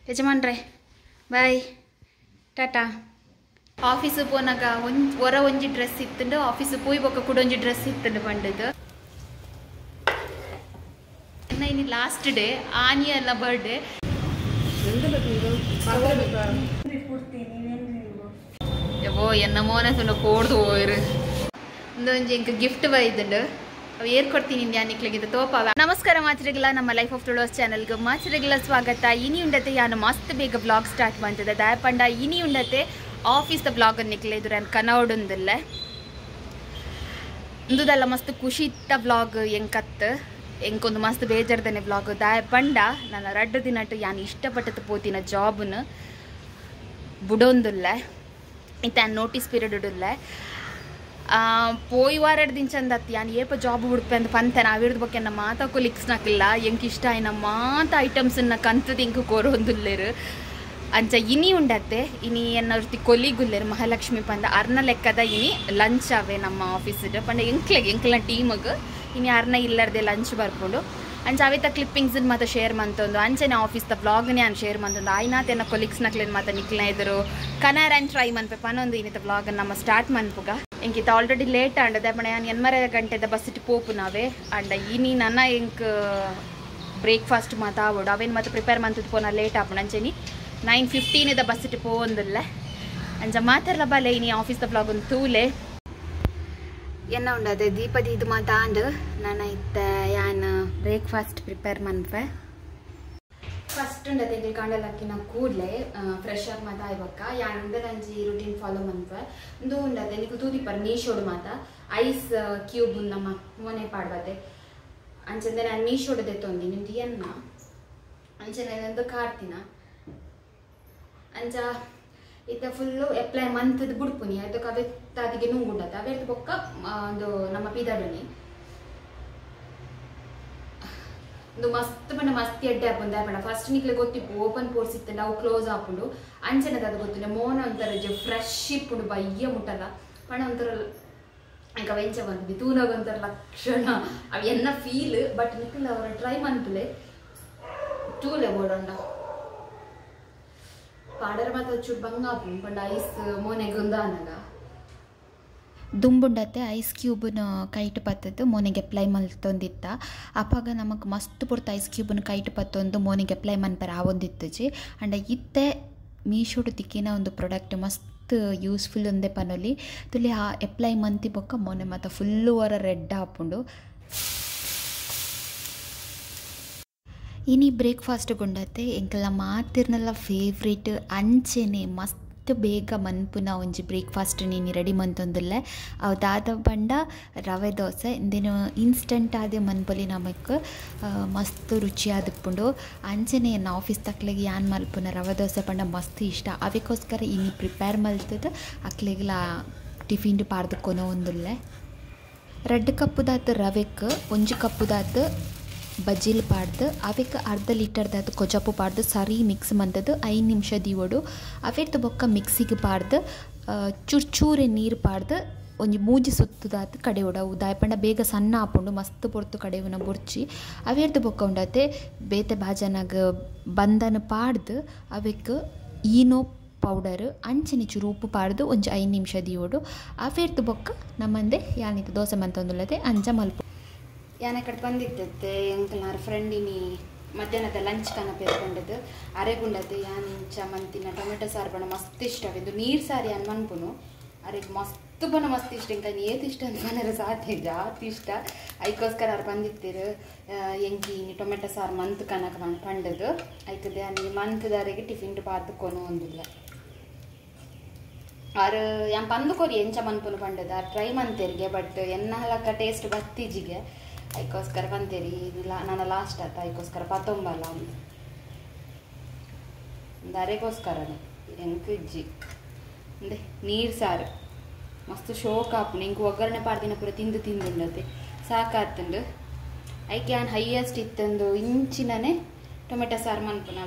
ಯಜಮಾನ್ರೆ boy Tata. Office ಪೋನಾಗ ಹೊರ ಒಂಜಿ ಡ್ರೆಸ್ ಇತ್ತುಂಡು, ಆಫೀಸ್ ಪೋಯಿ ಬೊಕ್ಕ ಕೂಡ ಒಂಜಿ ಡ್ರೆಸ್ ಇತ್ತುಂಡು ಪಂಡದು. ಇನ್ನು ಲಾಸ್ಟ್ ಡೇ ಆನಿ ಎಲ್ಲ ಬರ್ಡೇ. ಯವ್ವೋ ಎನ್ನ ಮೋನ ಸುಣ್ಣ ಕೋಡ್ದು ಹೋಯ್ರು. ಒಂದೊಂಜಿ ಇಂಕ ಗಿಫ್ಟ್ ಬೈದುಂಡು, ಅವು ಏರ್ ಕೊಡ್ತೀನಿ ಯಾನಿಕ್ಲಿಗಿಂತ ತೋಪಾವ. ನಮಸ್ಕಾರ ಮಾಚರಿಗಳ, ನಮ್ಮ ಲೈಫ್ ಆಫ್ ತುಳುವಸ್ ಚಾನಲ್ಗೆ ಮಾಚರಿಗಳ ಸ್ವಾಗತ. ಇನಿ ಉಂಡತೆ ಯಾನು ಮಸ್ತ್ ಬೇಗ ಬ್ಲಾಗ್ ಸ್ಟಾರ್ಟ್ ಮಾಡ್ತದೆ. ದಾಯಪಂಡ ಇನಿ ಉಂಡತೆ ಆಫೀಸ್ the blog ನಿಕ್ಲೆ ಇದ್ರು ನಾನು ಕನ್ನಡೊಂದಿಲ್ಲ ಇಂದುದಲ್ಲ ಮಸ್ತ್ ಖುಷಿ ಇತ್ತ ಬ್ಲಾಗ್ ಎಂಕತ್ತು ಎಂಕೊಂದು ಮಸ್ತ್ ಬೇಜಾರ್ದನೆ ಬ್ಲಾಗ್. ದಾಯಪಂಡ ನಾನು ರಡ್ಡು ದಿನಟ್ಟು ಯಾನು ಇಷ್ಟಪಟ್ಟದ್ದು ಪೋತಿನ ಜಾಬ್ನು ಬುಡೊಂದಿಲ್ಲ, ಇತ್ತ ನೋಟಿಸ್ ಪೀರಿಯಡ್ ಇಡಲ್ಲ. ಪೋಯಿ ವಾರ ಎರಡು ದಿನ ಚಂದ ಯಾನು ಏಪ ಜಾಬ್ ಹುಡುಪೆ ಅಂತ ಪಂತನ ಅವಿರ್ದ ಬಗ್ಗೆ ನನ್ನ ಮಾತಾ ಕೊಲಿಕ್ಸ್ ನಾಕಿಲ್ಲ. ಎಂಕ್ ಇಷ್ಟ ಆಯ್ನ ಮಾತ ಐಟಮ್ಸನ್ನ ಕಂತದ ಇಂಕ ಕೋರೊಂದುಲ್ಲೇರು. ಅಂಚ ಇನಿ ಉಂಡತ್ತೆ ಇನಿ ಎನ್ನರ್ತಿ ಕೊಲಿಗುಲ್ಲೇರು ಮಹಾಲಕ್ಷ್ಮಿ ಪಂದ ಅರ್ನ ಲೆಕ್ಕದ ಇನಿ ಲಂಚ್ ಅವೆ ನಮ್ಮ ಆಫೀಸ್ ಪಂಡ ಎಂಕ್ಲೆಗ್ ಎಂಕ್ಲ ಟೀಮಗ್ ಇನಿ ಅರ್ನ ಇಲ್ಲರ್ದೆ ಲಂಚ್ ಬರ್ಕೊಂಡು. ಅಂಚ ಅವೇತ ಕ್ಲಿಪ್ಪಿಂಗ್ಸ್ ಮಾತ ಶೇರ್ ಮಂತೊಂದು ಅಂಚನೆ ಆಫೀಸ್ the ಬ್ಲಾಗ್ನೇ ನಾನು ಶೇರ್ ಮಂತೊಂದು ಆಯ್ನಾತ ಎನ್ನ ಕೊಲೀಗ್ಸ್ ನಕ್ಲೇನು ಮಾತ ನಿಕ್ಲ ಎದುರು ಕನಾರ್ ಆ್ಯಂಡ್ ಟ್ರೈ ಮನ್ಪೆ ಪನೊಂದು ಇನ್ನಿತ ಬ್ಲಾಗ್ ನಮ್ಮ ಸ್ಟಾರ್ಟ್ ಮನ್ಪುಗ. ಎಂಕಿತ ಆಲ್ರೆಡಿ ಲೇಟ್ ಆಂಡದೆ ಪಂಡ ನಾನು ಎನ್ಮರ ಗಂಟೆದ ಬಸ್ ಇಟ್ಟು ಪೋಪು ನಾವೇ ಅಂಡ ಇನಿ ನನ್ನ ಎಂಕ್ ಬ್ರೇಕ್ಫಾಸ್ಟ್ ಮಾತ ಆವೋಡು ಅವೇನು ಮತ್ತೆ ಪ್ರಿಪೇರ್ ಮಂತದ್ದು ಪೋನ ಲೇಟ್ ಆಪುಂಡು. ಅಂಚೆನಿ 9:15 ಬಸ್ ಇಟ್ಟು ಪೋವೊಂದಿಲ್ಲ. ಅಂಚ ಮಾತಾಡ್ಲ ಬಾಲೆ ಇನಿ ಆಫೀಸ್ the blog ಒಂದು ತೂಲೆ ಎನ್ನ ಉಂಡದೆ ದೀಪದಿ ಇದು ಮಾತಾಂಡ್ ನಾನು ಇತ್ತ ಯಾನ್ ಬ್ರೇಕ್ಫಾಸ್ಟ್ ಪ್ರಿಪೇರ್ ಮನ್ಪೆ. ಫಸ್ಟ್ ಉಂಡತೆ ಎಂಕಲ್ ಕಾಂಡಲಕ್ಕಿನ ಕೂಡಲೇ ಫ್ರೆಶ್ ಆಗಿ ಮಾತಾ ಇವಕ್ಕ ಯಾನ್ ಉಂಡದಂಜಿ ರುಟೀನ್ ಫಾಲೋ ಮನ್ಪೆ. ಒಂದು ಉಂಡತೆ ನಿಕ್ಲು ತೂದಿಪ್ಪರ್ ಮೀಶೋಡು ಮಾತ ಐಸ್ ಕ್ಯೂಬ್ ನಮ್ಮ ಮೋನೆ ಪಾಡ್ಬತ್ತೆ. ಅಂಚಂದೆ ನಾನು ಮೀಶೋಡದೆ ತೊಂದಿ ನಿಮ್ದು ಎನ್ನ ಅಂಚನೆ ನಂದು ಕಾರ್ತಿನ ಅಂಚ ಇತ್ತ ಫುಲ್ಲು ಅಪ್ಲೈ ಮಂತದ ಬುಡ್ಪುನಿ ಅದಕ್ಕೆ ಅವೆ ತಾದಿಗೆ ನುಂಗುಂಡತ್ತ ಅವೆರ್ದು ಬೊಕ್ಕ ಒಂದು ನಮ್ಮ ಪಿದಾಡುನಿ ಒಂದು ಮಸ್ತ್ ಪಂಡ ಮಸ್ತ್ ಎಡ್ಡೆ ಆಪುಂಡು. ಪಂಡ ಫಸ್ಟ್ ನಿಕ್ಲೆ ಗೊತ್ತಿಪ್ಪು ಓಪನ್ ಪೋರ್ಸ್ ಇತ್ತಂಡ ಅವು ಕ್ಲೋಸ್ ಆಪುಂಡು. ಅಂಚನದ ಅದು ಗೊತ್ತಿಲ್ಲ ಮೋನ ಒಂಥರ ಫ್ರೆಶ್ ಇಪ್ಪುಂಡು ಬಯ್ಯ ಮುಟ್ಟಲ್ಲ ಪಂಡ ಒಂಥರ ಇಂಕ ವೆಂಚ ಬಂದ್ವಿ ತೂನಾಗ ಒಂಥರ ಲಕ್ಷಣ ಅವು ಎನ್ನ ಫೀಲ್. ಬಟ್ ನಿಕ್ಲೆ ಅವರ ಟ್ರೈ ಮನ್ಪುಲೆ ತೂಲೆ ಬೋಡಂಡ ಪಾಡರ ಮಾತ್ರ ಚೂರು ಬಂಗ ಆಪುಂಡು ಪಂಡ ಐಸ್ ಮೋನೆಗೆ ಒಂದಾನಗ ದುಂಬುಂಡತ್ತೆ ಐಸ್ ಕ್ಯೂಬ್ನ ಕೈಟ್ ಪತ್ತದ್ದು ಮೋನೆಗೆ ಅಪ್ಲೈ ಮಲ್ತೊಂದಿತ್ತ. ಅಪ್ಪಾಗ ನಮಕ್ ಮಸ್ತ್ ಪೊರ್ತು ಐಸ್ ಕ್ಯೂಬ್ನ ಕೈಟ್ ಪತ್ತೊಂದು ಮೋನೆಗೆ ಅಪ್ಲೈ ಮನ್ಪರ ಆವೊಂದಿತ್ತುಜಿ. ಅಂಡ ಇತ್ತೆ ಮೀಶೋಡು ತಿಕ್ಕಿನ ಒಂದು ಪ್ರಾಡಕ್ಟ್ ಮಸ್ತ್ ಯೂಸ್ಫುಲ್ ಒಂದೇ ಪನೊಲಿ ತುಲಿ ಆ ಅಪ್ಲೈ ಮಂತಿ ಬೊಕ್ಕ ಮೋನೆ ಮಾತ ಫುಲ್ಲು ವರ ರೆಡ್ ಆಪುಂಡು. ಇನಿ ಬ್ರೇಕ್ಫಾಸ್ಟ್ ಗುಂಡತ್ತೆ ಎಂಕಲ ಮಾತಿರ್ನೆಲ್ಲ ಫೇವ್ರೇಟ್ ಅಂಚೆನೆ ಮಸ್ತ್ ಬೇಗ ಮನ್ಪುನ ಒಂಜಿ ಬ್ರೇಕ್ಫಾಸ್ಟ್ ನೀನು ರೆಡಿ ಮಂತೊಂದುಲ್ಲೆ. ಅವು ದಾದ ಪಂಡ ರವೆ ದೋಸೆ ಇಂದಿನ ಇನ್ಸ್ಟೆಂಟ್ ಆದ ಮನ್ಪೊಲಿ ನಮಕ್ ಮಸ್ತ್ ರುಚಿಯಾದಿಪ್ಪುಂಡು. ಅಂಚೆನೆ ಎನ್ನ ಆಫೀಸ್ ತಕ್ಲೆಗ್ ಯಾನ್ ಮಲ್ಪುನ ರವೆ ದೋಸೆ ಪಂಡ ಮಸ್ತ್ ಇಷ್ಟ. ಅವೆಕೋಸ್ಕರ ಇನಿ ಪ್ರಿಪೇರ್ ಮಲ್ತದ ಅಕ್ಲೆಗ್ಲ ಟಿಫಿನ್ ಪಾರ್ದು ಕೊನೊ ಒಂದುಲ್ಲೆ. 2 ಕಪ್ಪುದಾತ್ ರವೆಕ್ 1 ಕಪ್ಪುದಾತ್ ಬಜ್ಜಿಲ್ ಪಾಡ್ದು ಅವೆಕ್ ಅರ್ಧ ಲೀಟರ್ದಾತ್ ಕೊಜಪು ಪಾಡ್ದು ಸರಿ ಮಿಕ್ಸ್ ಮಂತದ್ದು 5 ನಿಮಿಷ ದೀವೊಡು. ಅವೆರ್ದು ಬೊಕ್ಕ ಮಿಕ್ಸಿಗೆ ಪಾಡ್ದು ಚೂರು ಚೂರೆ ನೀರು ಪಾಡ್ದು ಒಂಜಿ ಮೂಜಿ ಸುತ್ತುದಾತ್ ಕಡೆಯೋಡು. ಅವು ದಾಯಪಂಡ ಬೇಗ ಸಣ್ಣ ಆಪುಂಡು ಮಸ್ತ್ ಪೊರ್ತು ಕಡೆಯುನ ಬೊರ್ಚಿ. ಅವೆರ್ದು ಬೊಕ್ಕ ಉಂಡತೆ ಬೇತೆ ಬಾಜನಾಗ ಬಂದನ ಪಾಡ್ದು ಅವೆಕ್ ಈನೋ ಪೌಡರ್ ಅಂಚನೆ ಚೂರು ಉಪ್ಪು ಪಾಡ್ದು ಒಂಜಿ 5 ನಿಮಿಷ ದೀವೊಡು. ಅವೆರ್ದು ಬೊಕ್ಕ ನಮ್ಮಂದೆ ಯಾನಿತ್ತು ದೋಸೆ ಮಂತೊಂದುಲ್ಲತೆ ಅಂಚ ಮಲ್ಪ. ಯಾನ ಕಡೆ ಬಂದಿತ್ತತ್ತೆ ಎಂಕಲ್ನಾರ ಫ್ರೆಂಡಿನಿ ಮಧ್ಯಾಹ್ನದ ಲಂಚ್ ಕನ ಪೇರ್ಕೊಂಡದ್ದು ಅರೆಗುಂಡತ್ತೆ ಯಾನ್ ಇಂಚ ಮಂತಿನ ಟೊಮೆಟೊ ಸಾರು ಬಣ್ಣ ಮಸ್ತ್ ಇಷ್ಟವಿದ್ದು ನೀರು ಸಾರು ಯಾನ್ ಮನ್ಪುನು ಅರೆಗೆ ಮಸ್ತ್ ಬಣ್ಣ ಮಸ್ತ್ ಇಷ್ಟ ಎಂಕ ಏತ್ ಇಷ್ಟ ಅಂತ ಮನೆರ ಸಾಧ್ಯ ಜಾತಿ ಇಷ್ಟ. ಐಕೋಸ್ಕರ ಅವ್ರು ಬಂದಿತ್ತಿರು ಎಂಕಿ ಟೊಮೆಟೊ ಸಾರು ಮಂತ್ ಕನಕ ಪಂಡದು ಐತದೆ ಯಾನ್ ಮಂತ್ದಾರಿಗೆ ಟಿಫಿನ್ ಪಾತಕ್ಕೊನು ಒಂದಿಲ್ಲ. ಆರು ಯಾನ್ ಪಂದು ಕೊರಿ ಎಂಚ ಮನ್ಪುನು ಪಂಡದು ಆರು ಟ್ರೈ ಮಂತೇರಿಗೆ ಬಟ್ ಎನ್ನ ಹಲಕ್ಕ ಟೇಸ್ಟ್ ಬತ್ತೀಜಿಗೆ ಐಕೋಸ್ಕರ ಬಂತೇರಿ ಇಲ್ಲ ನಾನು ಲಾಸ್ಟ್ ಆತ ಐಕೋಸ್ಕರ ಪತ್ತೊಂಬಲ್ಲ ಒಂದು ಅರೆಗೋಸ್ಕರನೇ ಎಂಕ್ ಇಜ್ಜಿ ಅಂದೆ ನೀರು ಸಾರು ಮಸ್ತ್ ಶೋಕ್ ಆಪುಂಡು. ಇಂಕ್ ಒಗ್ಗರಣೆ ಪಾಡ್ದಿನ ಪೂರ ತಿಂದು ತಿಂದುಂಡತೆ ಸಾಕಾತುಂಡು. ಐಕೆ ಯಾನ್ ಹೈಯೆಸ್ಟ್ ಇತ್ತೊಂದು ಇಂಚಿನನೆ ಟೊಮೆಟೊ ಸಾರು ಮನ್ಪುನ.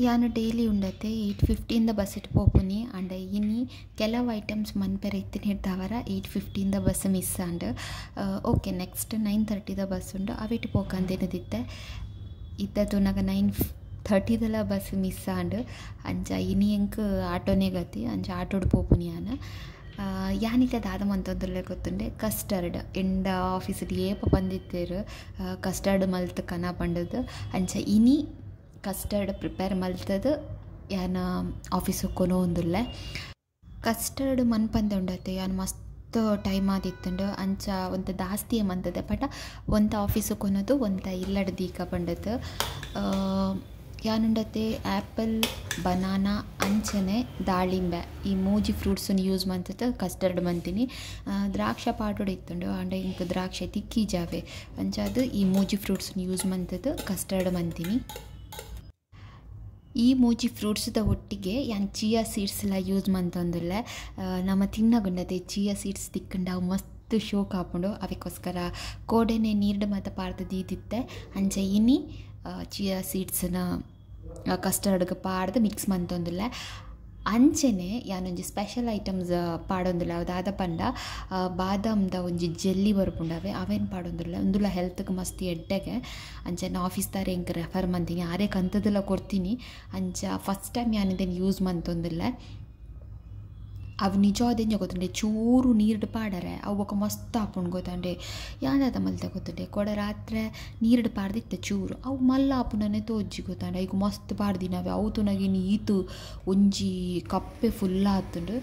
ಯಾನು ಡೈಲಿ ಉಂಡತೆ 8:15 ಬಸ್ it ಪೋಪುನಿ and ಇನಿ ಕೆಲವು ಐಟಮ್ಸ್ ಮನ್ಪೆರೆ ಇತ್ತಿನ 8:15 bus miss and okay next 9:30 bus ಉಂಡು ಅವಿಟ್ಟು ಪೋಕಂದೇನದಿತ್ತೆ ಇತ್ತ ತೂನಗ 9:30 ಬಸ್ ಮಿಸ್ ಆಂಡ್ ಅಂಚ ಇನಿ ಎಂಕ್ ಆಟೋನೇ ಗತಿ ಅಂಚ ಆಟೋಡು ಪೋಪುನಿ ಯಾನು ಯಾನಿತ್ತೆ ದಾದ ಮಂತೊಂದುಲ್ಲೆ ಗೊತ್ತುಂಡೆ ಕಸ್ಟರ್ಡ್ ಎಂಡ ಆಫೀಸ್ಡ್ ಏಪ ಬಂದಿತ್ತೇರು ಕಸ್ಟರ್ಡ್ ಮಲ್ತ್ ಕನ ಪಂಡದು ಅಂಚ ಇನಿ ಕಸ್ಟರ್ಡ್ ಪ್ರಿಪೇರ್ ಮಲ್ತದು ಯಾನ ಆಫೀಸಿಗೆ ಕೊನೊಂದುಲ್ಲೆ ಕಸ್ಟರ್ಡ್ ಮನ್ಪಂದೆ ಉಂಡತೆ ಯಾನ್ ಮಸ್ತ್ ಟೈಮ್ ಆದಿತ್ತುಂಡು ಅಂಚ ಒಂತೆ ದಾಸ್ತಿಯೇ ಮಂತದೆ ಬಟ್ ಒಂತೆ ಆಫೀಸಿಗೆ ಕೊನೊದು ಒಂತೆ ಇಲ್ಲಡ್ ದೀಕ ಪಂಡದು ಯಾನುಂಡತೆ ಆ್ಯಪಲ್ ಬನಾನಾ ಅಂಚನೆ ದಾಳಿಂಬೆ ಈ ಮೂಜಿ ಫ್ರೂಟ್ಸನ್ನು ಯೂಸ್ ಮಂತದ್ದು ಕಸ್ಟರ್ಡ್ ಮಂತೀನಿ ದ್ರಾಕ್ಷ ಪಾಡೋಡು ಇತ್ತುಂಡು ಅಂಡ ಇಂಕ್ ದ್ರಾಕ್ಷೆ ತಿಕ್ಕಿ ಜಾವೆ ಅಂಚ ಅದು ಈ ಮೂಜಿ ಫ್ರೂಟ್ಸನ್ನು ಯೂಸ್ ಮಂತದ್ದು ಕಸ್ಟರ್ಡ್ ಮಂತೀನಿ. ಈ ಮೂಜಿ ಫ್ರೂಟ್ಸ್ದ ಒಟ್ಟಿಗೆ ಯಾನ್ ಚಿಯಾ ಸೀಡ್ಸ್ ಎಲ್ಲ ಯೂಸ್ ಮಂತೊಂದುಲ್ಲೆ ನಮ್ಮ ತಿನ್ನಗುಂಡತೆ ಚಿಯಾ ಸೀಡ್ಸ್ ತಿಕ್ಕಂಡ ಅವು ಮಸ್ತ್ ಶೋಕ್ ಆಪುಂಡು ಅವೆಕೋಸ್ಕರ ಕೋಡೆನೆ ನೀರ್ಡ್ ಮಾತ ಪಾಡ್ದು ದೀದಿತ್ತೆ ಅಂಚ ಇನಿ ಚಿಯಾ ಸೀಡ್ಸ್ನ ಕಸ್ಟರ್ಡ್ಗೆ ಪಾಡ್ದು ಮಿಕ್ಸ್ ಮಂತೊಂದುಲ್ಲೆ ಅಂಚೆನೆ ಯಾನೊಂಜಿ ಸ್ಪೆಷಲ್ ಐಟಮ್ಸ್ ಪಾಡೊಂದುಲ್ಲೆ ಅವು ದಾದ ಪಂಡ ಬಾದಾಮ್ದ ಒಂಜಿ ಜೆಲ್ಲಿ ಬರ್ಪುಂಡು ಅವೇನು ಪಾಡೊಂದುಲ್ಲೆ ಉಂದುಲ ಹೆಲ್ತ್ಗೆ ಮಸ್ತ್ ಎಡ್ಡೆಗೆ ಅಂಚನೆ ಆಫೀಸ್ದಾರೆ ಎಂಕ್ ರೆಫರ್ ಮಂತೀನಿ ಆರೇ ಕಂತದೆಲ್ಲ ಕೊಡ್ತೀನಿ ಅಂಚ ಫಸ್ಟ್ ಟೈಮ್ ಯಾನ್ ಇದನ್ನು ಯೂಸ್ ಮಂತೊಂದುಲ್ಲೆ ಅವು ನಿಜವಾದ ಗೊತ್ತುಂಡೆ ಚೂರು ನೀರ್ಡ್ ಪಾಡರೆ ಅವು ಬೊಕ ಮಸ್ತ್ ಆಪುಂಡು ಗೊತ್ತಂಡೆ ಯಾನ್ದಾದ ಮಲ್ತೆ ಗೊತ್ತುಂಡೆ ಕೊಡ ರಾತ್ರೆ ನೀರ್ಡ್ ಪಾಡ್ದಿತ್ತೆ ಚೂರು ಅವು ಮಲ್ಲ ಆಪುನನೆ ತೋಜಿ ಗೊತ್ತಂಡೆ ಈಗ ಮಸ್ತ್ ಪಾಡ್ದಿನವೆ ಅವು ತುನಗಿನ ಈತು ಒಂಜಿ ಕಪ್ಪೆ ಫುಲ್ ಆತುಂಡು.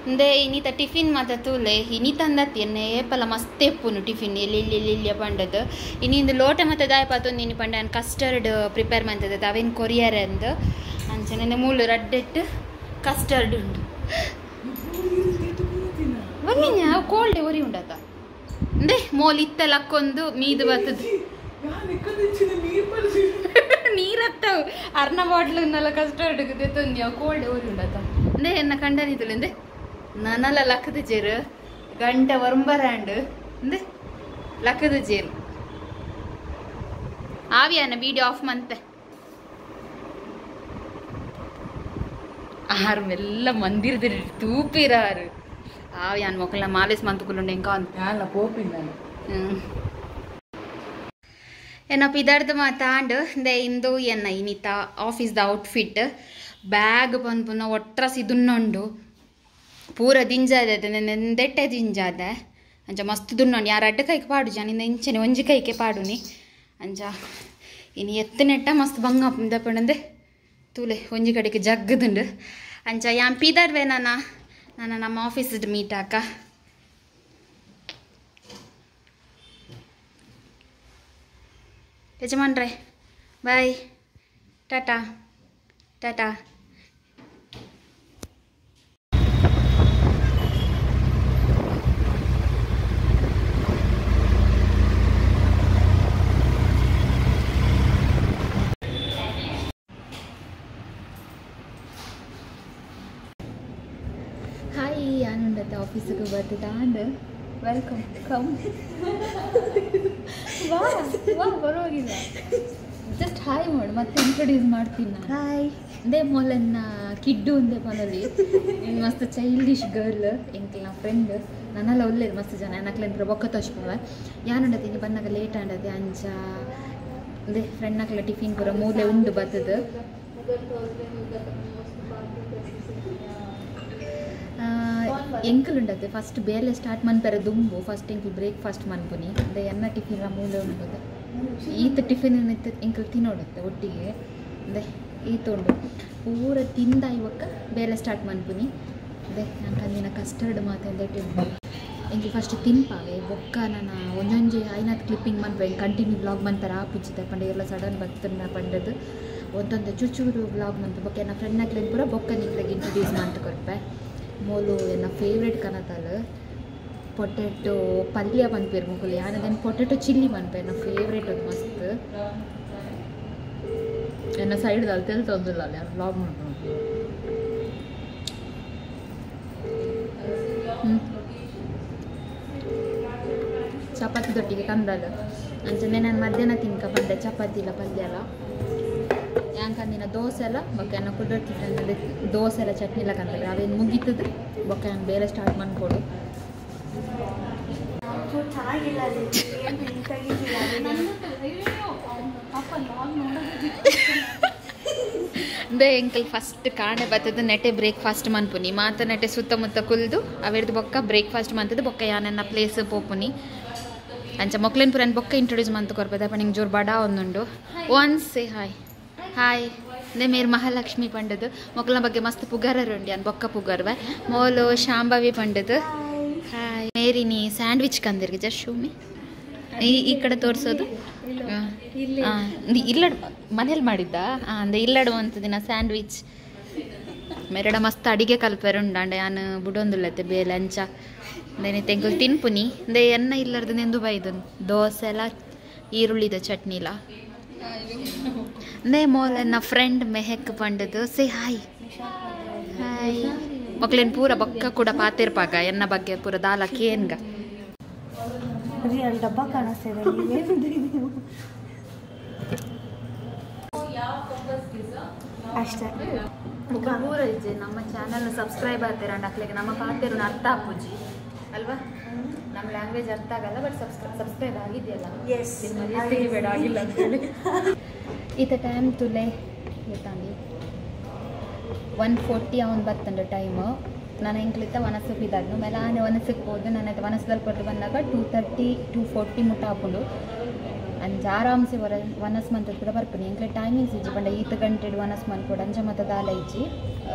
ಇಂದೆ ಇನಿತ ಟಿಫಿನ್ ಮಾತ ತೂಲೆ ಇನಿತ ಅಂದತ್ತಿ ಎನ್ನೆ ಏಪಲ ಮಸ್ತ್ ಎಪ್ಪುನು ಟಿಫಿನ್ ಎಲ್ಲಿ ಇಲ್ಲಿ ಇಲ್ಲಿ ಪಂಡದು ಇನಿ ಇಂದು ಲೋಟ ಮತ್ತೆ ದಾಯ ಪಾತೊಂದು ಇನಿ ಪಂಡ ಕಸ್ಟರ್ಡ್ ಪ್ರಿಪೇರ್ ಮಂತದ ಅವೇನು ಕೊರಿಯರ್ ಅಂದು ಅಂಚನೆ ಮೂಲು ರಡ್ಡೆಟ್ಟು ಕಸ್ಟರ್ಡ್ ಉಂಡು ಬಂಗಿನ ಕೋಲ್ಡ್ ಒರಿ ಉಂಡತ ಅಂದೆ ಮೋಲ್ ಇತ್ತ ಲಕ್ಕೊಂದು ಮೀದು ಬರ್ತದೆ ನೀರತ್ತವು ಅರ್ನ ಬಾಟ್ಲ್ ಉನ್ನಲ್ಲ ಕಸ್ಟರ್ಡ್ ತಂದು ಕೋಲ್ಡ್ ಒರಿ ಉಂಡತ ಅಂದೆ ಎನ್ನ ಕಂಡನಿతులు ಅಂದೆ ನನಲ ಲಕ್ಕದ ಜೇರು ಗಂಟೆ ಒರಂಬರಾಂಡು ಅಂದೆ ಲಕ್ಕದ ಜೇರು ಆವಿಯಾನ ವಿಡಿಯೋ ಆಫ್ ಮಂತೆ ಆರು ಮೆಲ್ಲ ಮಂದಿರದ ತೂಪಿರಾರು ಆವಿಯಾನ ಮೊಕ್ಕಲ ಮಾಲೇಸ್ ಮಂತುಕುಲುಂಡೆ ఇంకా ಏನಪ್ಪ ಇದರ್ದು ಮಾತಾಂಡು ಇಂದೆ ಇಂದು ಎನ್ನ ಇನಿತ ಆಫೀಸ್ದ ಔಟ್ಫಿಟ್ ಬ್ಯಾಗ್ ಬಂದು ಒಟ್ರಸಿ ದುನ್ನೊಂಡು ಪೂರ ದಿಂಜಾದೆ ನೆಂದೆಟ್ಟೆ ದಿಂಜಾದೆ ಅಂಚ ಮಸ್ತ್ ದುನ್ನೊಂಡು ಯಾರು ಅಡ್ಡ ಕೈಗೆ ಪಾಡು ಜಾನಿಂದ ಇಂಚನೆ ಒಂಜಿ ಕೈಗೆ ಪಾಡುನಿ ಅಂಚ ಇನ್ನು ಎತ್ತನೆಟ್ಟ ಮಸ್ತ್ ಬಂಗ ಪಂಡಂದೆ ತೂಲೆ ಒಂಜಿ ಕಡೆಗೆ ಜಗ್ಗದುಂಡು ಅಂಚ ಯಾನ್ ಪೀದರ್ವೆ ನಾನು ನಾನು ನಮ್ಮ ಆಫೀಸ್ಡ್ ಮೀಟ್ ಹಾಕ ಯಜಮಾನ್ರೆ ಬಾಯ್ ಟಾಟಾ ಟಾಟಾ. ಹಾಯ್ ಯಾನುಂಡತ್ತೆ ಆಫೀಸಿಗೆ ಬರ್ತದೆ ಆಂಡ್ welcome come ವಾ ವಾ ಪರವಾಗಿಲ್ಲ ಜಸ್ಟ್ ಹಾಯ್ ಮಾಡು ಮತ್ತೆ ಇಂಟ್ರೊಡ್ಯೂಸ್ ಮಾಡ್ತೀನಿ ನಾನು. ಹಾಯ್ ಅಂದೇ ಮೊಲನ್ನ ಕಿಡ್ಡು ಅಂದೆ ಮೊಲಲ್ಲಿ ಮಸ್ತ್ ಚೈಲ್ಡಿಶ್ ಗರ್ಲ್ ಎಂಕಲ್ನ ಫ್ರೆಂಡ್ ನನ್ನೆಲ್ಲ ಒಳ್ಳೇದು ಮಸ್ತ್ ಜನ ನಕ್ಲೆಂತ್ರ ಬೊಕ್ಕ ತೋಚ್ಪವೆ ಯಾನುಂಡತ್ತೆ ಬಂದಾಗ ಲೇಟ್ ಆಂಡತೆ ಅಂಚ ಅಂದೇ ಫ್ರೆಂಡ್ ನಕ್ಲ ಟಿಫಿನ್ ಪೂರ ಮೂಲೆ ಉಂಡು ಬರ್ತದೆ. ಎಂಕಲ್ ಉಂಡತೆ ಫಸ್ಟ್ ಬೇಲೆ ಸ್ಟಾರ್ಟ್ ಮನ್ಪೆರೆ ದುಂಬು ಫಸ್ಟ್ ಎಂಕಲ್ ಬ್ರೇಕ್ಫಾಸ್ಟ್ ಮನ್ಪುನಿ ಅಂದೆ ಎನ್ನ ಟಿಫಿನ್ ಮೂಲೆ ಉಂಡು ಈತ ಟಿಫಿನ್ ಎಂಕಲ್ ತಿನ್ನೋಡುತ್ತೆ ಒಟ್ಟಿಗೆ ಅಂದೆ ಈತ ಉಂಡು ಪೂರ ತಿಂದ ಇವಾಗ ಬೇಲೆ ಸ್ಟಾರ್ಟ್ ಮನ್ಪುನಿ ಅದೇ ನಾನು ಕಂದಿನ ಕಸ್ಟರ್ಡ್ ಮಾತೆಂದೆ ಎಂಕಲ್ ಫಸ್ಟ್ ತಿನ್ಪಾವೆ ಬೊಕ್ಕ ನಾನು ಒಂಜೊಂಜಿ ಐನಾತ್ ಕ್ಲಿಪ್ಪಿಂಗ್ ಮನ್ಪೆ ಕಂಟಿನ್ಯೂ ಬ್ಲಾಗ್ ಮನ್ಪೆರ ಆಪುಜಿದೆ ಪಂಡ ಎಲ್ಲ ಸಡನ್ ಬರ್ತನ ಪಂಡದು ಒಂದೊಂದು ಚೂಚೂರು ಬ್ಲಾಗ್ ಮಂತು ಬೊಕ್ಕ ಎನ್ನ ಫ್ರೆಂಡ್ ನಕ್ಲೆನ್ ಪೂರ ಬೊಕ್ಕ ನಿಕ್ಲೆಗ್ ಇಂಟ್ರೊಡ್ಯೂಸ್ ಮಂತ್ ಕೊರ್ಪೆ. ಮೋಲು ಎನ್ನ ಫೇವ್ರೇಟ್ ಕನತಲ್ ಪೊಟೆಟೊ ಪಲ್ಯ ಪನ್ಪೇರು ಮೊಕುಲು ಯಾನದನ್ನು ಪೊಟೆಟೊ ಚಿಲ್ಲಿ ಪನ್ಪೆ ಎನ್ನ ಫೇವ್ರೇಟ್ ಅದು ಮಸ್ತ್ ಎನ್ನ ಸೈಡ್ ಅಲ್ತೆಲ್ ತೊಂದಿಲ್ಲ ಯಾರು ಬ್ಲಾಗ್ ಮಾಡ್ಕೊಂಡು ಚಪಾತಿ ದೊಟ್ಟಿಗೆ ಕಂದಲ್ಲ. ಅಂಚನೆ ನಾನು ಮಧ್ಯಾಹ್ನ ತಿನ್ಕ ಪಂಡೆ ಚಪಾತಿಲ ಪಲ್ಯಲ ಯಾಂಕಂದಿನ ದೋಸೆ ಎಲ್ಲ ಬೊಕ್ಕ ಎನ್ನ ಕುಡರ್ತಿ ದೋಸೆ ಎಲ್ಲ ಚಟ್ನಿಲ ಕಂತಾರೆ ಅವೇನು ಮುಗೀತದ ಬೊಕ್ಕ ನಾನು ಬೇರೆ ಸ್ಟಾರ್ಟ್ ಮಾಡ್ಕೊಡು ಬೇ ಎಂಕಲ್ ಫಸ್ಟ್ ಕಾಣೆ ಬತ್ತದ ನೆಟೆ ಬ್ರೇಕ್ಫಾಸ್ಟ್ ಮನ್ಪುನಿ ಮಾತ ನೆಟೆ ಸುತ್ತಮುತ್ತ ಕುಲ್ದು ಅವೆರ್ದು ಬೊಕ್ಕ ಬ್ರೇಕ್ಫಾಸ್ಟ್ ಮಂತದ ಬೊಕ್ಕ ಯಾನನ್ನ ಪ್ಲೇಸ್ ಪೋಪುನಿ ಅಂಚ ಮೊಕ್ಲೆನ್ ಪುರನ್ ಬೊಕ್ಕ ಇಂಟ್ರೊಡ್ಯೂಸ್ ಮಂತು ಕೊರ್ಪದ ಅಪ್ಪ ನಿಂಗೆ ಜೋರು ಬಡ ಒಂದುಂಡು ಒನ್ಸ್ ಸೇ ಹಾಯ್ ಹಾಯ್ ನೇ ಮೇರ್ ಮಹಾಲಕ್ಷ್ಮಿ ಪಂಡದು ಮೊಕ್ಲನ ಬಗ್ಗೆ ಮಸ್ತ್ ಪುಗಾರರುಂಡಿ ಅನ್ ಬೊಕ್ಕ ಪುಗಾರ್ವೆ Molu Shambhavi ಪಂಡದು hi ಮೇರಿನಿ sandwich ಕಂದಿರ್ಗೆ just Shumee ಈ ಕಡೆ ತೋರಿಸೋದು ಇಲ್ಲಡ್ ಮನೇಲಿ ಮಾಡಿದ್ದ ಅಂದೆ ಇಲ್ಲಡು ಅಂತ ದಿನ ಸ್ಯಾಂಡ್ವಿಚ್ ಮೆರಡ ಮಸ್ತ್ ಅಡಿಗೆ ಕಲ್ಪೆರು ಉಂಡಾಂಡೆ ಯಾನು ಬುಡೊಂದುಲ್ಲತ್ತೆ ಬೇಲೆ ಅಂಚ ಅಂದೇನೆ ತೆಂಗುಲ್ ತಿನ್ಪುನಿ ಅಂದೆ ಎನ್ನ ಇಲ್ಲರ್ದು ನೆಂದು ಬೈದು ದೋಸೆ ಎಲ್ಲ ಈರುಳ್ಳಿದ ಚಟ್ನಿಲ ಅಂದೆ ಮೋಲ್ ನನ್ನ ಫ್ರೆಂಡ್ ಮೆಹಕ್ ಪಂಡದು ಸೇ ಹಾಯ್ ಹಾಯ್ ಮಕ್ಳೇನು ಪೂರ ಬೊಕ್ಕ ಕೂಡ ಪಾತಿರ್ಪಾಗ ಎನ್ನ ಬಗ್ಗೆ ಪೂರ ದಾಲ ಕೇನ್ಗ ಡಬ್ಬ ಕಾಣಿಸ್ತಿದೆ ಅಷ್ಟೇ ಪೂರ ನಮ್ಮ ಚಾನಲ್ ಸಬ್ಸ್ಕ್ರೈಬ್ ಆಗ್ತೀರ ಅಕ್ಲಿಗೆ ನಮ್ಮ ಪಾತಿರು ಅರ್ಥ ಆಪುಜಿ ಅಲ್ವಾ ನಮ್ಮ ಲ್ಯಾಂಗ್ವೇಜ್ ಅರ್ಥ ಆಗಲ್ಲ ಬಟ್ ಸಬ್ಸ್ಕ್ರೈಬ್ ಆಗಿದೆಯಲ್ಲ ಬೇಡ ಆಗಿಲ್ಲ ಅಂತೇಳಿ ಈತ ಟೈಮ್ ತುಲೆ ಗೊತ್ತಾಂಡಿ 1:40 ಅವನು ಬತ್ತಂಡ ಟೈಮು ನಾನು ಎಂಕ್ಲಿತ್ತ ವನಸಕ್ಕೆ ಇದ್ದಾಗ್ನು ಮೇಲೆ ಆನೆ ವನಸಕ್ಕೆ ಹೋದು ನಾನು ವನಸದಲ್ಲಿ ಕೊಟ್ಟು ಬಂದಾಗ 2:30 2:40 ಮುಟ್ಟ ಹಾಕೊಂಡು ಅಂಚ ಆರಾಮ್ಸೆ ವರ ವನಸ್ ಮಂತದ ಕೂಡ ಬರ್ಪುನಿ ಎಂಕ್ಲೆ ಟೈಮಿಂಗ್ಸ್ ಇಜ್ಜಿ ಪಂಡ ಈತ ಗಂಟೆಡ್ ವನಸ್ ಮನ್ಕೊಡು ಅಂಚ ಮತ್ತ ದಾಲ ಇಜ್ಜಿ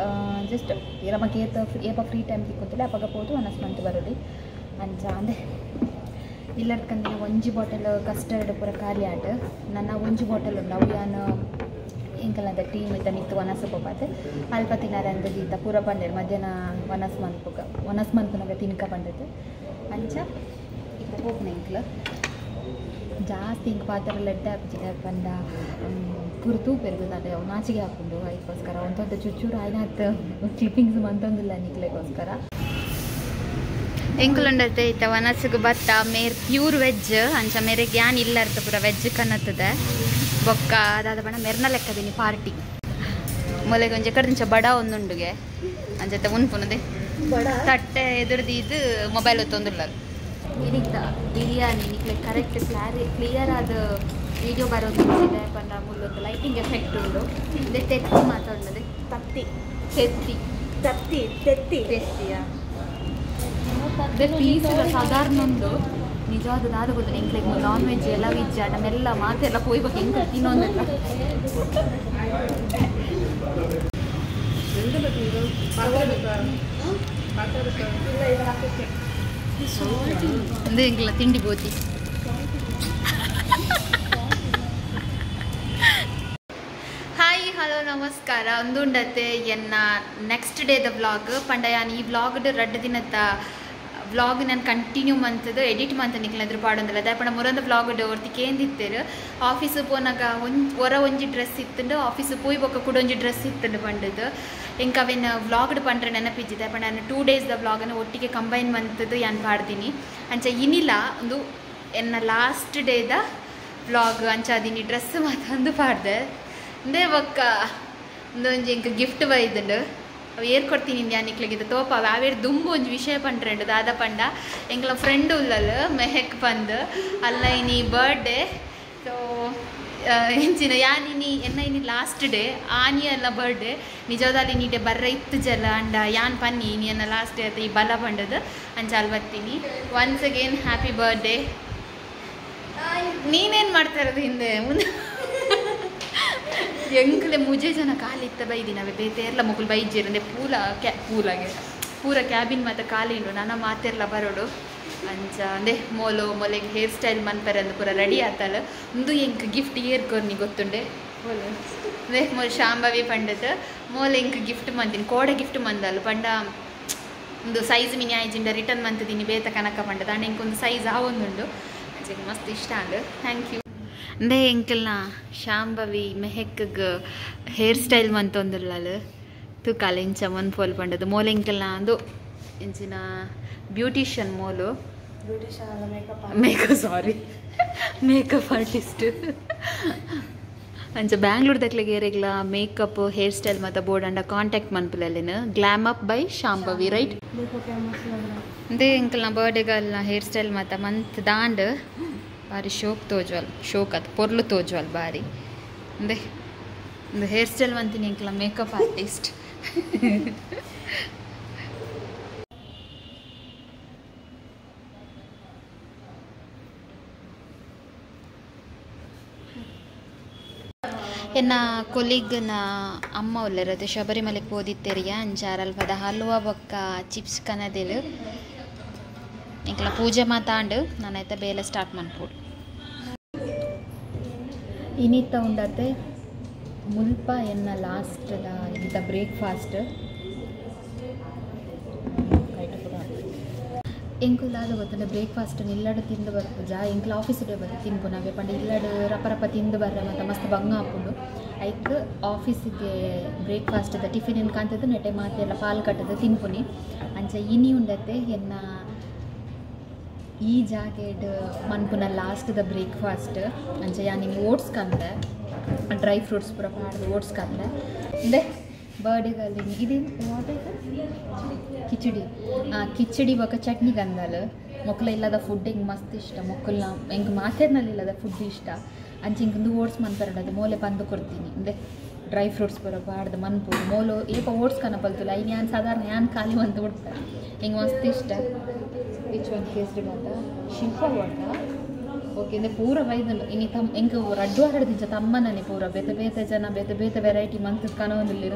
ಜಸ್ಟ್ ನಮಗೆ ಏತ ಏಪ ಫ್ರೀ ಟೈಮ್ ತಿಕ್ಕೊತ್ತಿಲ್ಲ ಅಪಗ ಪೋದು ವನಸ್ ಮಂತ್ ಬರೋದು ಅಂಚ ಅಂದೆ ಇಲ್ಲರ್ಕಂದಿನ ಒಂಜಿ ಬಾಟಲ್ ಕಸ್ಟರ್ಡ್ ಪೂರ ಖಾಲಿ ಆಟ ನನ್ನ ಒಂಜಿ ಬಾಟಲ್ ಉಂಡು ಅವು ಯಾನು ಎಂಕಲ್ನದ ಟೀಮ್ ಇತ್ತ ನಿತ್ತು ವನಸ ಪೋಪಾತೆ ಅಲ್ಪ ತಿನ್ನಾರೆ ಅಂದ ಗೀತ ಪೂರ ಪಂಡೇರು ಮಧ್ಯಾಹ್ನ ವನಸ್ ಮನ್ಪುಗ ವನಸ್ ಮನ್ಪುನಾಗ ತಿನ್ಕ ಪಂಡದು ಅಂಚ ಇತ್ತ ಪೋಪುನ ಎಂಕ್ಲ ಜಾಸ್ತಿ ಹಿಂಗೆ ಪಾತ್ರ ಲೆಡ್ಡ ಹಾಕ್ತಿದೆ ಪಂಡ ಪೂರ ತೂಪೆರ್ಗುದಾದೆ ಅವು ನಾಚಿಗೆ ಹಾಕೊಂಡು ಅದಕ್ಕೋಸ್ಕರ ಒಂದೊಂದು ಚುಚ್ಚೂರು ಆಯ್ನಾತ್ ಕ್ಲಿಪ್ಪಿಂಗ್ಸ್ ಮಂತೊಂದಿಲ್ಲ ನಿಕ್ಲೆಗೋಸ್ಕರ ಎಂಕುಲುಂಡತೆ ಇತ್ತ ವನಸುಗು ಬತ್ತ ಮೇರ್ ಪ್ಯೂರ್ ವೆಜ್ ಅಂಚ ಮೇರೆ ಗ್ಯಾನ್ ಇಲ್ಲ ಇರ್ತ ಪೂರ ವೆಜ್ ಕನ್ನತ್ತದೆ ಬೊಕ್ಕ ಅದಾದ ಬಣ್ಣ ಮೆರ್ನ ಲೆಕ್ಕದೀನಿ ಪಾರ್ಟಿ ಮೊಲೆಗೆ ಒಂಜಿ ಕಡೆ ಬಡ ಒಂದುಂಡುಗೆ ಅಂಚತೆ ಉನ್ಪುನದೆ ತಟ್ಟೆ ಎದುರ್ದು ಇದು ಮೊಬೈಲ್ ಹೊತ್ತೊಂದುಲ್ಲ ಇದೀಗ ಬಿರಿಯಾನಿ ನಿಕ್ಲೆ ಕರೆಕ್ಟ್ ಕ್ಲಿಯರ್ ಆದ ವಿಡಿಯೋ ಬರೋದು ಇದೆ ಪಂಡ ಮುಲ್ಲೊಂದು ಲೈಟಿಂಗ್ ಎಫೆಕ್ಟ್ ಉಂಡು ಇದೆ ತೆತ್ತಿ ಮಾತಾಡೋದು ತತ್ತಿ ತೆತ್ತಿ ತತ್ತಿ ತೆತ್ತಿ ತೆತ್ತಿಯಾ ಅದೇ ಪೀಸ್ ಸಾಧಾರಣ ಒಂದು ನಿಜವಾದ ದಾದ ಗೊತ್ತು ಎಂಕ್ಲೆಗ್ ನಾನ್ ವೆಜ್ ಎಲ್ಲ ವೆಜ್ ನಮ್ಮೆಲ್ಲ ಮಾತೆಲ್ಲ ಪೋಯ್ಬೇಕು ಹೆಂಗೆ ತಿನ್ನೋದೆಲ್ಲ ಅಂದ್ರೆ ಎಂಕ್ಲ ತಿಂಡಿ ಬೋತಿ ಹಾಯ್ ಹಲೋ ನಮಸ್ಕಾರ ಒಂದುಂಡತೆ ಎನ್ನ ನೆಕ್ಸ್ಟ್ ಡೇದ ವ್ಲಾಗ್ ಪಂಡಯಾನ್ ಈ ವ್ಲಾಗ್ ರಡ್ಡು ದಿನದ ವ್ಲಾಗ್ ನಾನು ಕಂಟಿನ್ಯೂ ಮಂತದ್ದು ಎಡಿಟ್ ಮಂತ ನಿಕ್ಲಂದ್ರೆ ಪಾಡೊಂದಿಲ್ಲ ದಾಯಪಣ ಮುರಂದ ವ್ಲಾಗ್ ಒರ್ತಿ ಕೇಂದಿತ್ತೇರು ಆಫೀಸ್ ಪೋನಾಗ ಒಂಜಿ ಹೊರ ಒಂಜಿ ಡ್ರೆಸ್ ಇತ್ತುಂಡು ಆಫೀಸ್ ಪೋಯ್ ಬೊಕ್ಕ ಕೂಡ ಒಂಜಿ ಡ್ರೆಸ್ ಇತ್ತುಂಡು ಪಂಡದು ಎಂಕ ಅವೇನು ವ್ಲಾಗ್ಡ್ ಪಂಡ್ರೆ ನೆನಪಿಜ್ಜಿ ದಾಯಪಣ ನಾನು 2 ಡೇಸ್ದ ವ್ಲಾಗನ್ನು ಒಟ್ಟಿಗೆ ಕಂಬೈನ್ ಮಂತದ್ದು ಯಾನ್ ಪಾಡ್ತೀನಿ ಅಂಚ ಇನಿಲ ಒಂದು ಎನ್ನ ಲಾಸ್ಟ್ ಡೇದ ವ್ಲಾಗ್ ಅಂಚ ಅದಿನಿ ಡ್ರೆಸ್ ಮಾತಂದು ಪಾಡ್ದೆ ಅಂದೇ ಬೊಕ್ಕ ಒಂದೊಂಜಿ ಎಂಕ ಗಿಫ್ಟ್ ಬೈದುಂಡು ಅವು ಏರ್ ಕೊಡ್ತೀನಿ ಧ್ಯಾನಿಕ್ಲಿಗಿದ್ದ ತೋಪ ಅವೇರ್ ದುಂಬು ಒಂಜಿ ವಿಷಯ ಪಂಡ್ರೆಂಡು ದಾದ ಪಂಡ ಎಂಕ್ಲ ಫ್ರೆಂಡ್ ಉಲ್ಲಲ್ ಮೆಹೆಕ್ ಪಂದ್ ಅಲ್ಲ ಇನಿ ಬರ್ಡೇ ಸೊ ಎಂಚಿನ ಯಾನಿನಿ ಎನ್ನ ಇನಿ ಲಾಸ್ಟ್ ಡೇ ಆನಿ ಎಲ್ಲ ಬರ್ಡೇ ನಿಜವಾದಲ್ಲಿ ನೀಟೆ ಬರ್ರ ಇತ್ತು ಜಲ ಅಂಡ ಯಾನ್ ಪನ್ನಿ ಇನಿ ಎನ್ನ ಲಾಸ್ಟ್ ಡೇ ಈ ಬಲ ಪಂಡದು ಅಂಚ ಅಲ್ಲಿ ಬರ್ತೀನಿ ಒನ್ಸ್ ಅಗೇನ್ ಹ್ಯಾಪಿ ಬರ್ಡೇ ನೀನೇನು ಮಾಡ್ತಾ ಇರೋದು ಹಿಂದೆ ಮುಂದೆ ಎಂಕ್ಲೆ ಮುಜೆ ಜನ ಕಾಲಿತ್ತ ಬೈದಿನ ಅವೇ ಬೇತೇರ್ಲ ಮೊಗುಲು ಬೈಜೇರು ಅಂದರೆ ಪೂಲ ಕ್ಯಾ ಪೂಲಾಗೆ ಪೂರ ಕ್ಯಾಬಿನ್ ಮತ್ತು ಕಾಲಿಂಡು ನನ್ನ ಮಾತೆರ್ಲ ಬರೋಡು ಅಂಚ ಅಂದೆ ಮೋಲು ಮೊಲೆಗೆ ಹೇರ್ ಸ್ಟೈಲ್ ಮನ್ಪೆರೆ ಅಂದು ಪೂರ ರೆಡಿ ಆತಲ್ಲ ಒಂದು ಎಂಕ್ ಗಿಫ್ಟ್ ಏರ್ ಕೊರ್ನಿ ಗೊತ್ತುಂಡೆ ಮೋಲು ಅಂದೆ ಮೋಲ್ ಶಾಂಭವಿ ಪಂಡದ ಮೋಲ್ ಎಂಕ್ ಗಿಫ್ಟ್ ಮಂದಿನಿ ಕೋಡೆ ಗಿಫ್ಟ್ ಮಂದಲ್ಲ ಪಂಡ ಒಂದು ಸೈಜ್ ಮಿನಿ ಆಯ್ಜಿಂಡ ರಿಟರ್ನ್ ಮಂತಿದ್ದೀನಿ ಬೇತ ಕನಕ ಪಂಡದ ಅಂಡ ಎಂಕ್ ಒಂದು ಸೈಜ್ ಆ ಒಂದುಂಡು ಅಂಚೆಗೆ ಮಸ್ತ್ ಇಷ್ಟ ಅಂಡು thank you ಅಂದೆ ಎಂಕಲ್ನ ಶಾಂಭವಿ ಮೆಹೆಕ್ಗ್ ಹೇರ್ ಸ್ಟೈಲ್ ಮಂತೊಂದುಲ್ಲಲ್ ತೂಕಾಲ ಇಂಚ ಮನ್ಪೋಲ್ ಪಂಡದು ಮೋಲ್ ಎಂಕಲ್ನ ಅಂದು ಇಂಚಿನ ಬ್ಯೂಟಿಷಿಯನ್ ಮೋಲು Beautician makeup sorry makeup artist. ಅಂಚ ಬ್ಯಾಂಗ್ಳೂರ್ ದಕ್ಲೆಗ್ ಏರೆಗ್ಲ ಮೇಕಪ್ ಹೇರ್ ಸ್ಟೈಲ್ ಮತ್ತ ಬೋರ್ಡ್ ಅಂಡ ಕಾಂಟ್ಯಾಕ್ಟ್ ಮನ್ಪುಲೆಲಿನ glam up by Shambhavi right. ಅಂದೇ ಎಂಕಲ್ನ ಬರ್ಡೇಗಲ್ನ ಹೇರ್ ಸ್ಟೈಲ್ ಮತ್ತ ಮಂತ್ ದಾಂಡ್ ಬಾರಿ ಶೋಕ್ ತೋಜ್ವಲ್ ಶೋಕ್ ಅದು ಪೊರ್ಲು ತೋಜ್ವಲ್ ಬಾರಿ. ಅಂದೇ ಒಂದು ಹೇರ್ ಸ್ಟೈಲ್ ಮಂತೀನಿ ಎಂಕಲ್ನ ಮೇಕಪ್ ಆರ್ಟಿಸ್ಟ್. ಎನ್ನ ಕೊಲೀಗ್ನ ಅಮ್ಮ ಉಲ್ಲೆರದು ಶಬರಿಮಲೆಗ್ ಪೋದಿತ್ತೆರಿಯ ಅಂಚಾರಲ್ಪದ ಹಲ್ವಾ ಬೊಕ್ಕ ಚಿಪ್ಸ್ ಕನದೆಲು ಎಂಕಲ ಪೂಜೆ ಮಾತಾಂಡು ನಾನೈತ ಬೇಲೆ ಸ್ಟಾರ್ಟ್ ಮನ್ಪೋಡು. ಇನಿತ ಉಂಡತೆ ಮುಲ್ಪ ಎನ್ನ ಲಾಸ್ಟ್ ಇಂತ ಬ್ರೇಕ್ಫಾಸ್ಟ್ ಎಂಕುಲ್ದಾದ ಗೊತ್ತಂಡೆ ಬ್ರೇಕ್ಫಾಸ್ಟ್ ಇಲ್ಲಡು ತಿಂದು ಬರ್ಪುಜ ಎಂಕ್ಲ ಆಫೀಸ್ ಡೇ ಬತ್ತ ತಿನ್ಪು ನಾವೇ ಪಂಡ ಇಲ್ಲಡು ರಪ ರಪ ತಿಂದು ಬರ್ರೆ ಮತ್ತು ಮಸ್ತ್ ಬಂಗ ಆಪುಂಡು. ಐಕ್ ಆಫೀಸಿಗೆ ಬ್ರೇಕ್ಫಾಸ್ಟ್ ದ ಟಿಫಿನ್ ಏನು ಕಾಣ್ತದೆ ನೆಟೆ ಮಾತೆಲ್ಲ ಪಾಲ್ ಕಟ್ಟದ ತಿನ್ಪುನಿ. ಅಂಚ ಇನಿ ಉಂಡತೆ ಎನ್ನ ಈ ಜಾಗೆಡ್ ಮನ್ಪುನ ಲಾಸ್ಟ್ the breakfast. ಅಂಚ ಯಾನ್ ಇನಿ ಓಟ್ಸ್ ಕಂತೆ ಡ್ರೈ ಫ್ರೂಟ್ಸ್ ಪೂರ ಪಾಡ್ದು ಓಟ್ಸ್ ಕಂತೆ ಅಂದೆ ಬರ್ಡೇಗಲ್ಲಿ ಇದು what khichdi khichdi ಬೊಕ್ಕ ಚಟ್ನಿ ಕಂದಲ್. ಮೊಕ್ಕಲ ಇಲ್ಲದ ಫುಡ್ ಹಿಂಗೆ ಮಸ್ತ್ ಇಷ್ಟ ಮೊಕ್ಕಲ್ನ ಹಿಂಗೆ ಮಾತೆರ್ನಲ್ಲಿ ಇಲ್ಲದ ಫುಡ್ ಇಷ್ಟ. ಅಂಚೆ ಹಿಂಗೆ ಓಟ್ಸ್ ಮನ್ಪರಡದು ಮೋಲೆ ಬಂದು ಕೊಡ್ತೀನಿ ಅಂದೆ ಡ್ರೈ ಫ್ರೂಟ್ಸ್ ಬರೋ ಪಾಡ್ದು ಮನ್ಪು ಮೋಲು ಏಪ ಓಟ್ಸ್ ಕನ ಪಲ್ತುಲ್ಲ ಐನ್ ಯಾನ್ ಸಾಧಾರಣ ಯಾನ್ ಖಾಲಿ ಅಂತ ಬಿಡ್ತಾರೆ ಹಿಂಗೆ ಮಸ್ತ್ ಇಷ್ಟ. Which one kesari ಬಾತ ಶಿಲ್ಪ ವಾಟ ಓಕೆ ಅಂದರೆ ಪೂರ ಬೈದಂಡು ಇನಿ ತಮ್ಮ ಎಂಕ್ ರಡ್ಡು ಆಡದಿಂಚ ತಮ್ಮನನೆ ಪೂರ ಬೇತೆ ಬೇತೆ ಜನ ಬೇತೆ ಬೇತೆ ವೆರೈಟಿ ಮಂತ್ ಕನವೊಂದುಲ್ಲೆರ್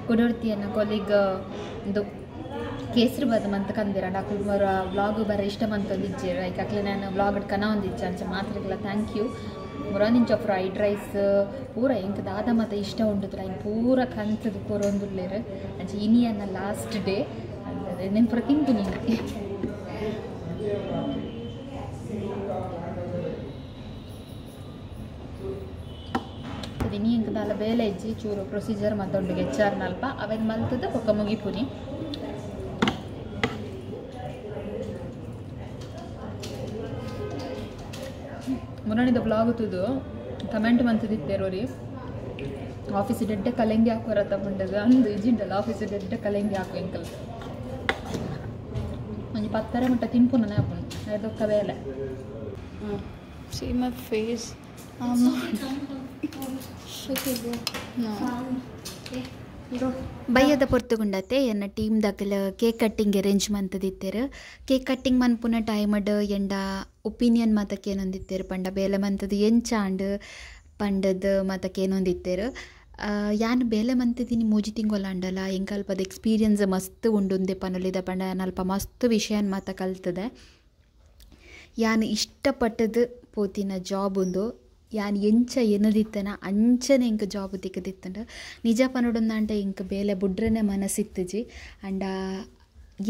ಕುಡೊರ್ತಿಯನ್ನ ಕೊಲಿಗ್ ಇಂದು ಕೇಸರಿ ಬಾತ್ ಮಂತ್ ಕಂದಿರ ಅಕುಲು ಬರ ವ್ಲಾಗ್ ಬರ ಇಷ್ಟ ಮಂತೊಂದಿಜ್ಜೆರ್ ಐಕ್ ಅಕ್ಲೆ ನಾನು ವ್ಲಾಗ್ ಕನವೊಂದಿಜ್ಜೆ ಅಂಚ ಮಾತ್ರೆಗ್ಲ thank you. ಮುರಾನಿಂಚ ಫ್ರೈಡ್ ರೈಸ್ ಪೂರ ಎಂಕ್ ದಾದ ಮಾತ ಇಷ್ಟ ಉಂಡುದ್ರ ಐನ್ ಪೂರ ಕಂತುದು ಕೊರೊಂದುಲ್ಲೆರ್ ಅಂಚ ಇನಿಯನ್ನ ಲಾಸ್ಟ್ ಡೇ ನೆನ್ ಪೂರ ತಿನ್ಪುನಿ. ಇನಿ ಎಂಕ್ ದಾಲ ಬೇಲೆ ಇಜ್ಜಿ ಚೂರು ಪ್ರೊಸೀಜರ್ ಮತ್ತೊಂಡು ಎಚ್ ಆರ್ ನಲ್ಪ ಅವೆನ್ ಮಲ್ತದ ಬೊಕ್ಕ ಮುಗಿಪುನಿ. ಮುರಣಿದ ಬ್ಲಾಗ್ ತುದು ಕಮೆಂಟ್ ಮಂತದಿತ್ತೇರೋರಿ ಆಫೀಸ್ ಡೆಡ್ಡೆ ಕಲೆಂಗಿ ಹಾಕೋರತ್ತ ಪಂಡದು ಅಂದು ಇಜ್ಜಿಂಡಲ್ಲ ಆಫೀಸ್ ಡೆಡ್ಡೆ ಕಲೆಂಗಿ ಹಾಕು ಎಂಕಲ್ ಒಂಜಿ ಪತ್ತರ ಮುಟ್ಟ ತಿನ್ಪುನ ಹಾಪುನು ಅದೊಕ್ಕ ಬೇಲೆ. See my face. I'm not. Okay, go. No. ಬಯ್ಯದ ಪೊರ್ತುಗುಂಡತೆ ಎನ್ನ ಟೀಮ್ ದಕಲ ಕೇಕ್ ಕಟ್ಟಿಂಗ್ ಅರೇಂಜ್ ಮಂತದಿತ್ತೆರ್. ಕೇಕ್ ಕಟ್ಟಿಂಗ್ ಮನ್ಪುನ ಟೈಮಡ್ ಎಂಡ ಒಪಿನಿಯನ್ ಮಾತಕ್ಕೇನೊಂದಿತ್ತೆರ್ ಪಂಡ ಬೇಲೆ ಮಂತದು ಎಂಚಾಂಡ್ ಪಂಡದ್ ಮಾತಕ್ಕೇನೊಂದಿತ್ತೆರ್. ಯಾನ್ ಬೇಲೆ ಮಂತಿದ್ದೀನಿ ಮೂಜಿ ತಿಂಗೊಲಾಂಡಲ ಎಂಕಲ್ಪದ ಎಕ್ಸ್ಪೀರಿಯನ್ಸ್ ಮಸ್ತ್ ಉಂಡುಂದೆ ಪನೊಲಿದ ಪಂಡ ಯಾನ್ ಅಲ್ಪ ಮಸ್ತ್ ವಿಷಯನ್ ಮಾತ ಕಲ್ತದೆ. ಯಾನ್ ಇಷ್ಟಪಟ್ಟದು ಪೋತಿನ ಜಾಬ್ ಉಂದು ಯಾನ್ ಎಂಚ ಎನ್ನದಿತ್ತನ ಅಂಚನೆ ಎಂಕ್ ಜಾಬ್ ತಿಕ್ಕದಿತ್ತಂಡ ನಿಜ ಪನೊಡುಂದಾಂಡ ಎಂಕ್ ಬೇಲೆ ಬುಡ್ರನೆ ಮನಸ್ಸಿತ್ತುಜಿ. ಅಂಡ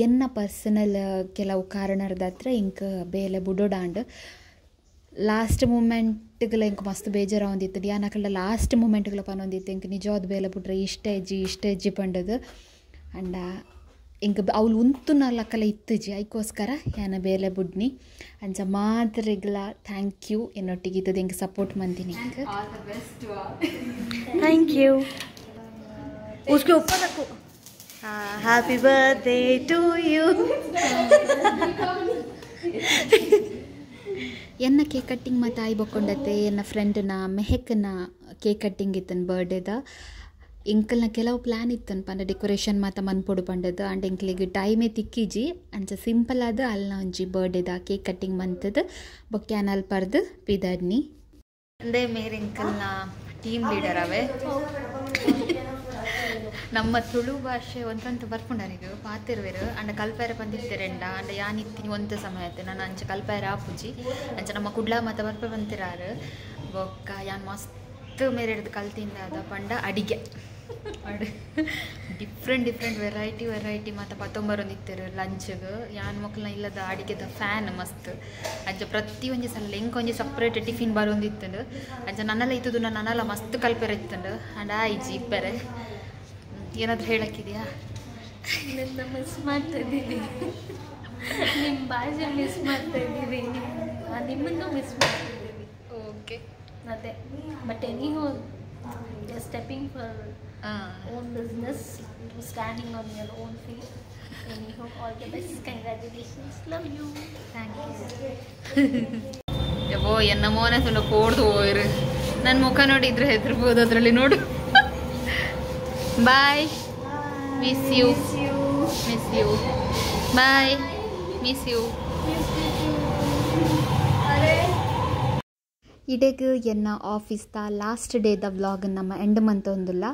ಎನ್ನ ಪರ್ಸನಲ್ ಕೆಲವು ಕಾರಣರ್ದತ್ರ ಎಂಕ್ ಬೇಲೆ ಬುಡೊಡಾಂಡ್ ಲಾಸ್ಟ್ ಮೂಮೆಂಟ್ಗಳ ಎಂಕ್ ಮಸ್ತ್ ಬೇಜಾರಾವೊಂದಿತ್ತು. ಯಾನ್ ಅಕಲ್ಡ ಲಾಸ್ಟ್ ಮೂಮೆಂಟ್ಗಳ ಪನೊಂದಿತ್ತು ಎಂಕ್ ನಿಜವಾದ ಬೇಲೆ ಬುಡ್ರೆ ಇಷ್ಟ ಇಜ್ಜಿ ಇಷ್ಟ ಇಜ್ಜಿ ಪಂಡದು. ಅಂಡ ಎಂಕ್ ಅವ್ಲು ಉಂತುನ ಲಕ್ಕಲ ಇತ್ತುಜಿ ಐಕೋಸ್ಕರ ಯಾನ ಬೇಲೆ ಬುಡ್ನಿ. ಅಂಚ ಮಾತ್ರೆಗ್ಲ thank you ಎನ್ನೊಟ್ಟಿಗೆ ಇತ್ತದ ಎಂಕ್ ಸಪೋರ್ಟ್ ಮಂದಿನಿ. Thank you. उसके ऊपर रखो. Happy birthday to you. ಎನ್ನ ಕೇಕ್ ಕಟ್ಟಿಂಗ್ ಮತ್ತು ಆಯಿ ಬೊಕ್ಕೊಂಡತ್ತೆ ಎನ್ನ ಫ್ರೆಂಡ್ನ ಮೆಹೆಕ್ನ ಕೇಕ್ ಕಟ್ಟಿಂಗ್ ಇತ್ತನ್ ಬರ್ಡೇದ. ಎಂಕಲ್ನ ಕೆಲವು ಪ್ಲ್ಯಾನ್ ಇತ್ತನ್ ಪಂಡ ಡೆಕೋರೇಷನ್ ಮಾತ ಮನ್ಪೊಡು ಪಂಡದು ಅಂಡ್ ಎಂಕ್ಲೆಗ್ ಟೈಮೇ ತಿಕ್ಕಿಜಿ ಅಂಚ ಸಿಂಪಲ್ ಆದ್ ಅಲ್ನ ಒಂಜಿ ಬರ್ಡೇದ ಕೇಕ್ ಕಟ್ಟಿಂಗ್ ಮಂತದ್ ಬೊಕ್ಕ ಯಾನ್ ಅಲ್ಪರ್ದ್ ಪಿದಡ್ನಿ. ಅಂದೇ ಮೇರ್ ಎಂಕಲ್ನ ಟೀಮ್ ಲೀಡರ್ ಅವೇ. ನಮ್ಮ ತುಳು ಭಾಷೆ ಒಂತಂತ ಬರ್ಪುಂಡರಿಗ್ ಪಾತೆರುವೆರ್ ಅಂಡ ಕಲ್ಪೆರೆ ಪಂದಿತ್ತೆರೆಂಡ ಅಂಡ ಯಾನ್ ಇತ್ತಿನಿ ಒಂತೆ ಸಮಯ ಆತೆ ನಾನು ಅಂಚ ಕಲ್ಪೆರೆ ಆಪುಜಿ ಅಂಚ ನಮ್ಮ ಕುಡ್ಲ ಮಾತ ಬರ್ಪೆ ಬಂತಿರಾರು. ಬೊಕ್ಕ ಯಾನ್ ಮಸ್ತ್ ಮೇರೆಡ್ದು ಕಲ್ತಿಂದಾದ ಪಂಡ ಅಡಿಗೆ ಡಿಫ್ರೆಂಟ್ ಡಿಫ್ರೆಂಟ್ ವೆರೈಟಿ ವೆರೈಟಿ ಮಾತ ಪತ್ತೊಂಬರೊಂದಿತ್ತೆರ್ ಲಂಚ್ಗ್. ಯಾನ್ ಮೊಕ್ಕಲ್ನ ಇಲ್ಲದ ಅಡಿಗೆದ ಫ್ಯಾನ್ ಮಸ್ತ್ ಅಂಚ ಪ್ರತಿ ಒಂಜಿ ಸಲ ಎಂಕ್ ಒಂಜಿ ಸಪ್ರೇಟ್ ಟಿಫಿನ್ ಬರೊಂದಿತ್ತುಂಡು. ಅಂಚ ನನ್ನಲ ಇತ್ತುದು ನನ್ನಲ ಮಸ್ತ್ ಕಲ್ಪೆರೆ ಇತ್ತುಂಡು ಅಂಡ ಆಯ್ಜಿ ಇಪ್ಪೆರೆ. ಏನಾದರೂ ಹೇಳಕ್ಕಿದೆಯಾ? ನನ್ನ ಮಿಸ್ ಮಾಡ್ತಾ ಇದ್ದೀನಿ. ನಿಮ್ಮ ಭಾಷೆ ಮಿಸ್ ಮಾಡ್ತಾ ಇದ್ದೀವಿ, ನಿಮ್ಮನ್ನು ಮಿಸ್ ಮಾಡ್ತಿದ್ದೀವಿ. ಓಕೆ ಅದೇ, but anyhow you stepping for own business, standing on your own feet. Anyhow all the best, congratulations, love you. Thank you. ಯಬ್ಬೋ ಎನ್ನಮೋನೆ ಸುಣ್ಣ ಕೋಡ್ದು ಹೋಯ್ರು. ನನ್ನ ಮುಖ ನೋಡಿದ್ರೆ ಹೆದರ್ಬೋದು ಅದರಲ್ಲಿ ನೋಡು. Bye, miss you, miss you, bye, miss you. ಇಡೆಗ್ ಎನ್ನ ಆಫೀಸ್ದ last ಡೇದ vlog ನಮ್ಮ and ಮಂತ್ ಒಂದುಲ್ಲ.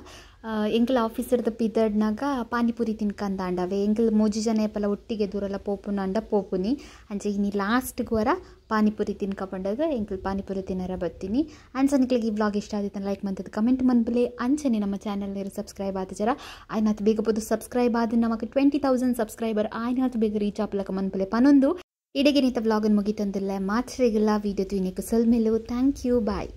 ಎಂಕಲ್ ಆಫೀಸರ್ದ ಪಿದಡ್ನಾಗ ಪಾನಿಪುರಿ ತಿನ್ಕಂದಾಂಡವೆ. ಎಂಕಲ್ ಮೂಜಿ ಜನ ಏಪಲ ಒಟ್ಟಿಗೆ ದೂರಲ್ಲ ಪೋಪುನ ಅಂಡ ಪೋಪುನಿ. ಅಂಚೆ ಇನಿ ಲಾಸ್ಟ್ ವರ ಪಾನಿಪುರಿ ತಿನ್ಕಪಂಡಾಗ ಎಂಕಲ್ ಪಾನಿಪುರಿ ತಿನ್ನರ ಬತ್ತೀನಿ. ಅಂಚ ನಿಕ್ಲಿಗೆ ಈ ವ್ಲಾಗ್ ಇಷ್ಟ ಆದಿತ್ತ ಲೈಕ್ ಮಂತದ ಕಮೆಂಟ್ ಮನ್ಪುಲೆ. ಅಂಚನೆ ನಮ್ಮ ಚಾನಲ್ ಸಬ್ಸ್ಕ್ರೈಬ್ ಆದ ಜರ ಆಯ್ನಾತ್ ಬೇಗ ಪೋದು ಸಬ್ಸ್ಕ್ರೈಬ್ ಆದ ನಮಕ್ 20,000 ಸಬ್ಸ್ಕ್ರೈಬರ್ ಆಯ್ನಾತ್ ಬೇಗ ರೀಚ್ ಆಪಲಕ ಮನ್ಪುಲೆ ಪನೊಂದು. ಇಡೆಗೆ ನಿತ ವ್ಲಾಗನ್ ಮುಗಿತಂದಿಲ್ಲ. ಮಾತ್ರೆಗೆಲ್ಲ ವೀಡಿಯೋ ತುಯ್ನೆಕ್ ಸೊಲ್ಮೆಲು. Thank you, bye.